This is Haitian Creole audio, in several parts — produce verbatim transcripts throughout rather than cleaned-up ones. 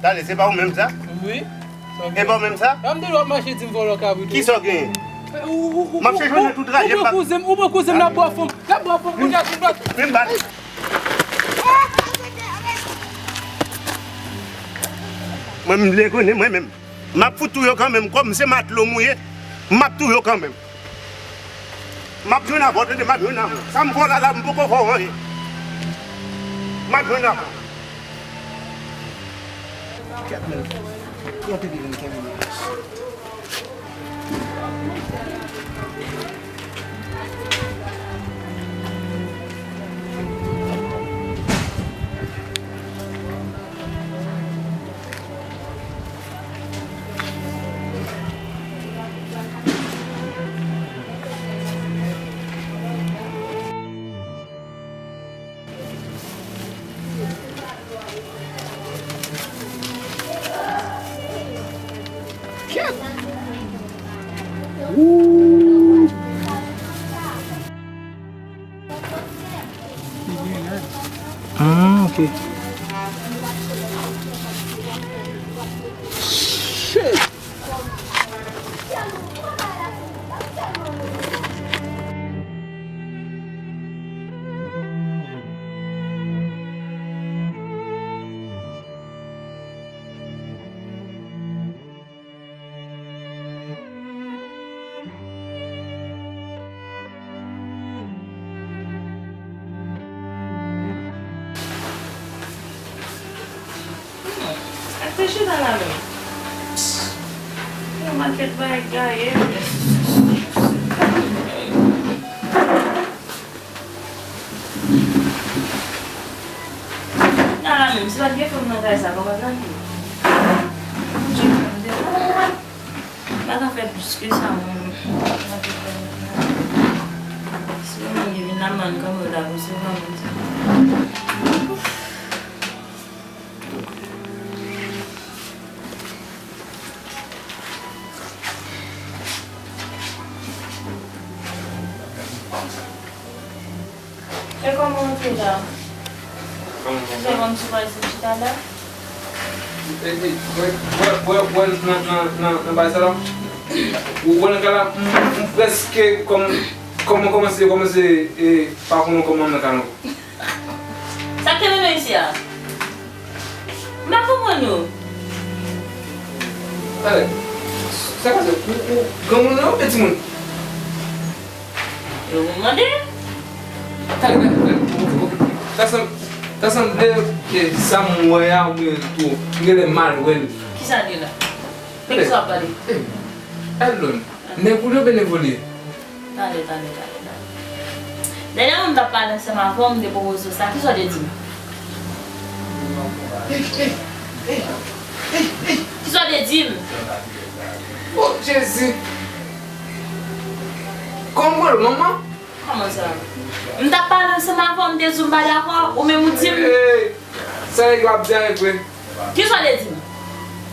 Talè, se pa ou menm sa? Wi. E pa ou menm sa? An m te lòt mache di m vòlò kabrit. Kisa w genyen? M ap chèche w nan tout raje, m pa. Ou pran kouzen m, ou pran kouzen m nan bò fon. Nan bò fon, kounye a di m lòt. Vin bat. Mwen, m vle konnen, mwen menm. M ap fout touye w kanmenm, kòm se matlo m ou ye, m ap touye w kanmenm. M ap jwenn avè w, tande, m ap jwenn avè w. Sa m fè w la, la, m poko fè w anyen. M ap jwenn avè w. Gad men, yon pipi vin kenbe m. Ah, ok. Shit. Ak te chita la menm. Yon makèt bagay gaye. Ala menm, si pa t gen fanm nan kay sa, kòman nan ye? Bondye fè m te la. M pa ka fè plis ke sa, mwen. Si yon moun ki vin la, m ann kanpe, w ta resevwa moun sa. E kòman w te la? Kòman w te la? Sèvant sou pral sou chita la? E, e, wè, wè, wè, wè, nan, nan, nan, nan bagay sa la. Ou wè nan ka la, m, m prèske kòm, kòm mwen kòmanse, kòmanse, e, pa konnen kòman m nan ka la ankò. Sa k te mennen w isi a? M pa konprann ou. Talè, sa k pase? Ou, ou granmoun ou oubyen timoun? Yo, m mande. Talè, talè, talè. Oke, oke. Sa sanble, sa sanble ke sa m wè a, oubyen tou, m genlè mal wè l. Kisa l ye la? De kisa w ap pale? Eldon, nèg ou li oubyen nèg ou li ye? Talè, talè, talè, talè. Dènyèman m t ap pale ansanm avè w, m te pwopoze w sa. Kisa w te di m? Kisa w te di m? O Jezi! Kòman w rele w, manman? Kòman sa? M t ap pale ansanm avè w, m te di w m pa dakò, ou menm ou di m. Sa nèg yo ap di a e vre. Kisa w te di m?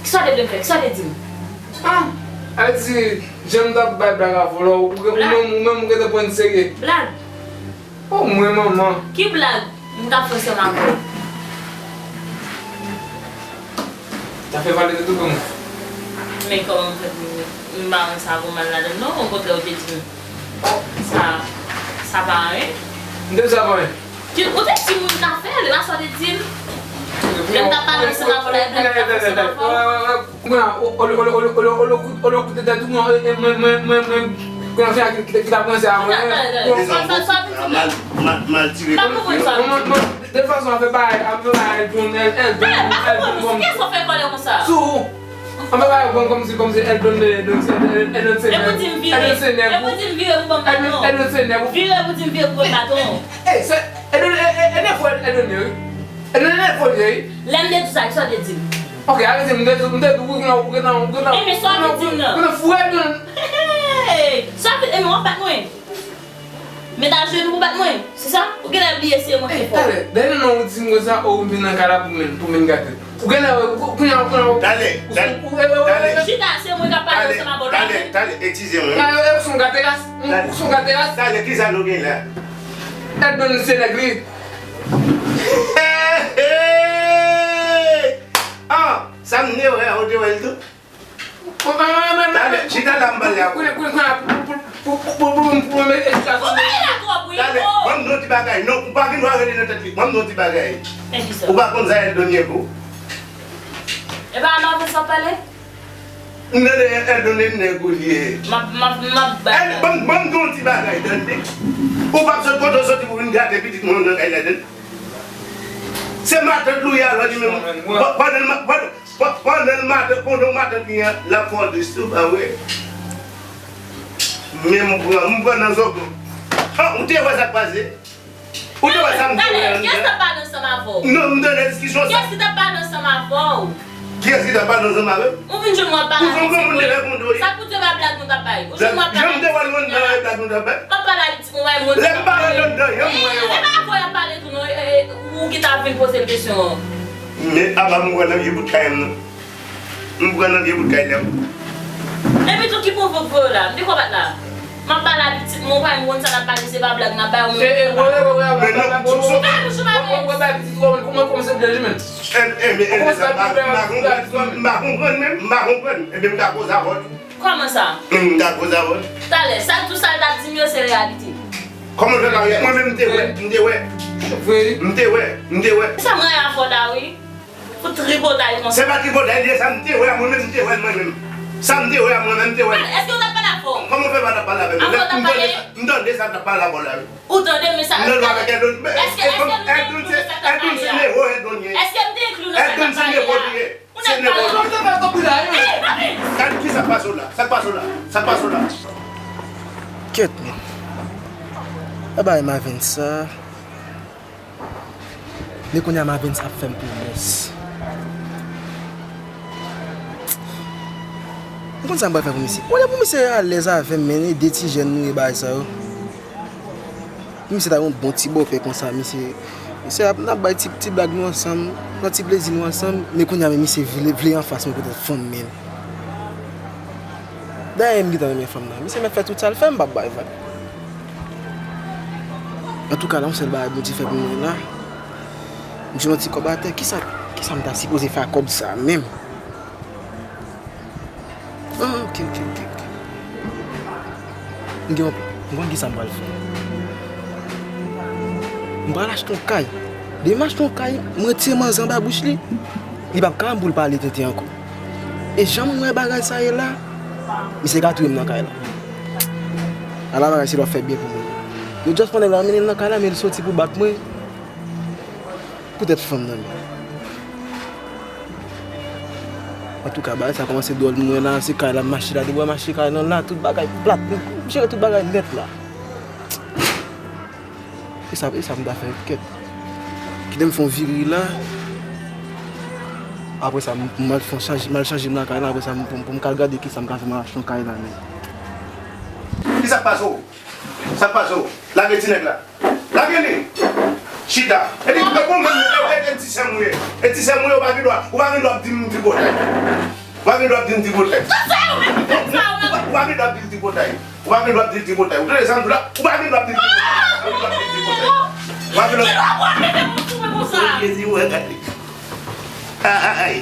Kisa w te vle m fè? Kisa w te di m? Ah, a di, jan m t ap bay blag avè w la, ou, ou menm, ou menm ou gentan pran l serye. Blag? O mwen manman. Ki blag m t ap fè ansanm avè w? Zafè valè de tout moun. Men kòman m fè pou m, m pa wè sa pou mal ladan l non, okontrè ou te di m. Sa, sa pa anyen. M te di sa pa anyen. Ou te di m wi m ka fè l, e pa sa w te di m. Lè m t ap pale ansanm avè w la, e blag m t ap fè ansanm avè w. Kounye a, olye, olye, olye, olye, olye, koute tèt ou, mwen, mwen, mwen, mwen, mwen, kounye a, fè a ki, ki, ki ta panse a mwen. Sa, sa, sa, sa, sa, mal, mal, mal tire. M pa konprann sa. Mwen, mwen, mwen, de fason, an fè bagay, an fè bagay, Eldon, Eldon, Eldon, kòm. Kisa w fè kòlè konsa? Sou. An fè bagay, kòm, kòmsi, kòmsi, Eldon, Eldon, Eldon, Eldon, se nèg. E pou di m vire. Eldon, se nèg. E pou di m vire pou ban m baton. Eldon, se nèg. Vire pou di m vire pou ban m baton. E, e, se, Eldon, e, e, e, nèg fò, Eldon, wi. E, nèg, nèg fò, wi. Lè m te di sa, kisa w te di m? Ok, ale di m, m te, m te, ou gentan, ou gentan, ou gentan, e, men sa w te di m nan? Ou gentan foure Eldon. Hey! Sa w te, e, men w ap bat mwen. Met ajenou pou bat mwen, se sa? Ou genlè bliye se mwen ki fè w. Talè, dèyè non ou di m konsa, o, ou vin nan kay la pou m, pou m vin gate. Ou genlè, ou, kounye a, kounye a, talè, talè, talè. Chita, se mwen k ap pale ansanm avè w la. Talè, talè, eskize mwen. Talè, ou son gate ras, ou son gate ras. Talè, kisa nou gen la? Eldon se nèg li. Hey, hey! Ah! Sa m te wè a, ou te wè l tou? Talè, chita la m pale avè w. Ou pale la twòp, wi. Talè, ban m di yon ti bagay. Non, ou pa gen dwa rele nan tèt li. Ban m di yon ti bagay. Ou pa konn sa Eldon ye pou. E pa a Marvens w ap pale? M tande Eldon e nèg ou li ye. M ap, m ap, m ap bay. Ban m, ban m di yon ti bagay, tande. Ou p ap sot kote w soti pou vin gate pitit mwen nan kay la, tande. Se matant li w ye alò li menm. Pandan l ma-, pandan, pandan l matant, pandan w matant li an, l ap fè w tris tou, pa vre? Men m pran, m pran nan zòk ou. An, ou te wè sa k pase? Ou te wè sa m te wè anndan? Kiyès t ap pale ansanm avè w? Non, m tande diskisyon sa. Kiyès ki t ap pale ansanm avè w? Kiyès ki t ap pale ansanm avè m? Ou vin jwenn mwen ap pale avè w. Ou se yon granmoun, te reponn ou. Sa pou te pa blag nou t ap bay. Ou jwenn mwen ap pale avè w. Jan m te wè l anndan, e blag nou t ap bay. M ap pale avè w. Lè m pa t anndan, jan m wè yo a. E pa avè w y ap pale tou non, e, e, ou ki ta vin poze l kesyon an. Men apa m pran nan vye bout kay m nan. M pran nan vye bout kay la. Epi tou ki pwovok voye w la? M te kwè w pa t la. M ap pale a pitit mwen, ou pa menm konn sa n ap pale, se pa blag n ap bay ou menm. E, e, wè, wè, wè, wè, men non, wè, wè, wè, pitit ou, mwen kòmanse byen li menm. E, e, men, e, m pa konprann, m pa konprann menm, m pa konprann. Ebyen, m ka koze avè w. Kòman sa? M ka koze avè w. Talè, sa, tout sa l t ap di m yo, se reyalite. Kòman l fè pa reyalite? Mwen menm, m te wè, m te wè. M te wè, m te wè. Sa mwen avè w la, wi. Fout tripotay konsa. Se pa tripotay li ye, sa m te wè a mwen menm, m te wè l mwen menm. Sa m te wè a mwen menm, m te wè l. Èske w t ap pale avè w? Kòman w fè pa t ap pale avè m? Avè w t ap pale? M tande sa t ap pale avè w la, wi. Ou tande, men sa. M tande avèk Eldon. Èske, èske nou te inkli nan sa k ap pale a? Eldon se newo, Eldon ye. Èske m te inkli nan sa k ap pale a? Eldon se newo li ye. Ou nèk pale. Gad ki sa k pase w la, sa k pase w la, sa k pase w la. Kèt, men. E bagay Marvens sa. Men kounye a Marvens ap fè m pwomès. Ou konn sa m pral fè pou misye? Olye pou misye alèz avè m, men e de ti jèn nou ye bagay sa yo. Pou misye ta yon bon ti bòpè konsa, misye, misye ap, n ap bay ti, ti blag nou ansanm, pran ti plezi nou ansanm, men kounye a men misye vle, vle anfas mwen poutèt fanm men. Dayè m gentan renmen fanm nan. Misye mèt fè tout sa l fè, m p ap bay vag. Antouka, la, yon sèl bagay Bondye fè pou mwen la. M jwenn yon ti kòb atè. Kisa, kisa m ta sipoze fè ak kòb sa menm? Ah, ok, ok, ok, ok. M gen yon plan. M konn kisa m pral fè. M pral achte yon kay. Depi m achte yon kay, m retire manzè anba bouch li. Li p ap ka pou l pale tenten ankò. E jan m wè bagay sa ye la, misye ka touye m nan kay la. Ala bagay se lè w ap fè byen pou moun. Yo just pran nèg la, mennen l nan kay la, men l soti pou bat mwen. Poutèt fanm nan menm. Antouka, bagay sa kòmanse dwòl pou mwen la, se kay la m achte la, depi w wè m achte kay lan la, tout bagay plat, m jere tout bagay nèt la. E sa, e sa m ta fè kèt. Kite m fè yon vire la. Apre sa, m, m al fè yon chanje, m al chanje m lakay la. Apre sa, m, pou, pou m ka gade kisa m ka fè, m al achte yon kay la menm. Kisa k pase w? Sa k pase w? Lage ti nèg la. Lage li. Chita. E li, e bon menm, e, e, e ti sè m ou ye. E ti sè m ou ye, ou pa gen dwa, ou pa gen dwa ap di m tripotay. Ou pa gen dwa ap di m tripotay. Tout sa yo menm, tout sa yo menm. Ou pa, ou pa gen dwa ap di l tripotay. Ou pa gen dwa ap di l tripotay. Ou tande sa m di w la? Ou pa gen dwa ap di l tripotay. Ou pa gen dwa ap di l tripotay. Ou pa gen dwa. Ki lwa pou ap mete moun sou mwen konsa? Jezi, wè, gade. Ay, ay, ay.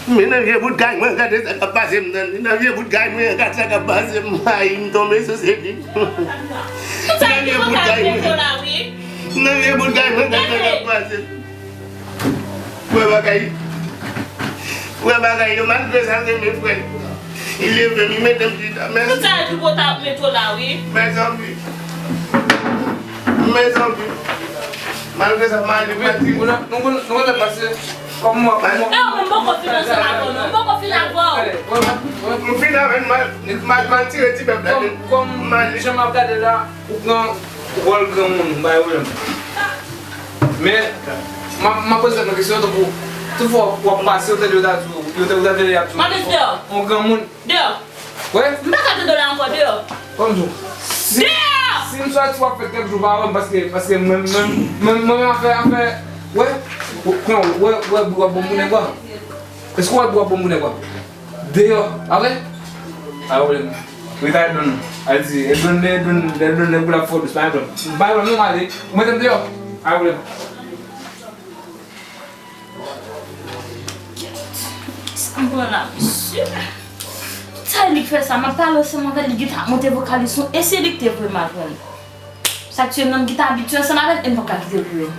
Men nan vye bout kay mwen, gade sa k ap pase m nan. Men nan vye bout kay mwen, gade sa k ap pase m. Ay, m tonbe sou sezi. Nan vye bout kay mwen. Nan vye bout kay mwen, gade sa k ap pase m. Wè bagay. Wè bagay yo, malgre sa, se men frè. Li leve m, li mete m chita. Men tout sa yo tripotay ap mete w la, wi. Mezanmi. Mezanmi. Malgre sa, m ale pati. Nou, nou, nou, nou, nou, pase. Kòm mwen, kòm mwen. E, ou menm poko fin ansanm avè w, non. M poko fin avè w. M fin avè l, m al, m al tire ti bèf la. Kòm, kòm jan m ap gade la, ou pran wòl granmoun, m pa gen pwoblèm. Men, m ap, m ap poze tèt mwen kesyon, tankou, tout fwa w ap pase, ou tande yo ta di w, yo ta, ou ta tande y ap di w, yon granmoun. Deyò. Wè? M pa ka tande w la ankò, deyò. Kòm di w. Si, deyò! Si m sòti, w ap fè kèk jou pa wè m, paske, paske mwen, mwen, mwen, mwen, afè, afè, wè? Wè, wè, wè, bri w ap bon pou nèg, wè? Èske w wè bri w ap bon pou nèg, wè? Deyò, pa vre? Pa gen pwoblèm. Rete a Eldon. Al di, Eldon, Eldon, Eldon, nèg ou la fò dous, pa gen pwoblèm. Pa gen pwoblèm, non, m ale. Ou mete m deyò. Pa gen pwoblèm. Sa m pran la, mesye. Tout sa li fè sa, m ap pale ansanm avè l, li gentan ap monte vokal li sou, e se li ki te voye m aprann. Sa k fè menm ki t abitye ansanm avè l, e m p ap ka kite l pou yo.